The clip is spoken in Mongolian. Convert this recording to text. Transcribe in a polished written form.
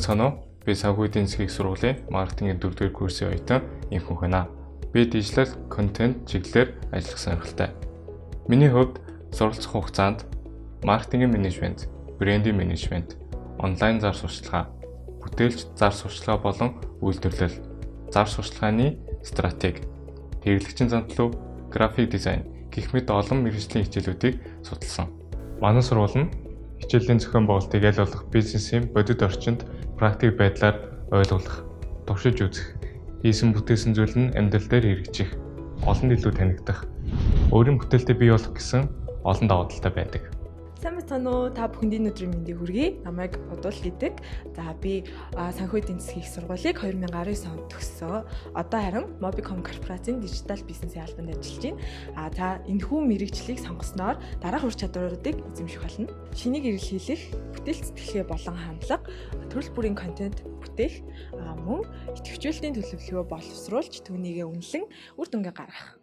байцгаана уу? Би санхүү эдийн засгийн их сургуулийн маркетингийн 4-р курсын оюутан Инх байна. Би digital content чиглэлээр ажиллах сонирхолтой. Миний хувьд суралцах хугацаанд маркетингийн менежмент, брендинг менежмент, онлайн зар сурталчилгаа, бүтээлч зар сурталчилгаа болон үйлдвэрлэл, зар сурталчилгааны стратеги, хэрэглэгчийн зан төлөв, график дизайн гэх мэт олон мэргэжлийн хичээлүүдийг судалсан. Манай сургууль нь хичээлийн зохион байгуулалтыг аль болох бизнесийн бодит орчинд практик байдлаар ойлгох, туршиж үзэх, хийсэн бүтээсэн зүйл нь амьдрал дээр хэрэгжих, олонд илүү танигдах, өөрийн бүтээлтэй бий болох гэсэн олон давуу талтай байдаг. Сайн байцгаана уу? Та бүхэнд энэ өдрийн мэндийг хүргэе. Намайг Удуул гэдэг. За, би санхүү эдийн засгийн их сургуулийг 2019 онд төгссөн. Одоо харин Mobicom корпорацийн дижитал бизнесийн албанд ажиллаж байна. Та энэхүү мэргэжлийг сонгосноор дараах ур чадваруудыг эзэмших болно. Шинийг эрэлхийлэх, бүтээл сэтгэлгээ болон хандлага, төрөл бүрийн контент бүтээх, мөн идэвхжүүлэлтийн төлөвлөгөө боловсруулж түүнийгээ үнэлэн үр дүнгээ гаргах.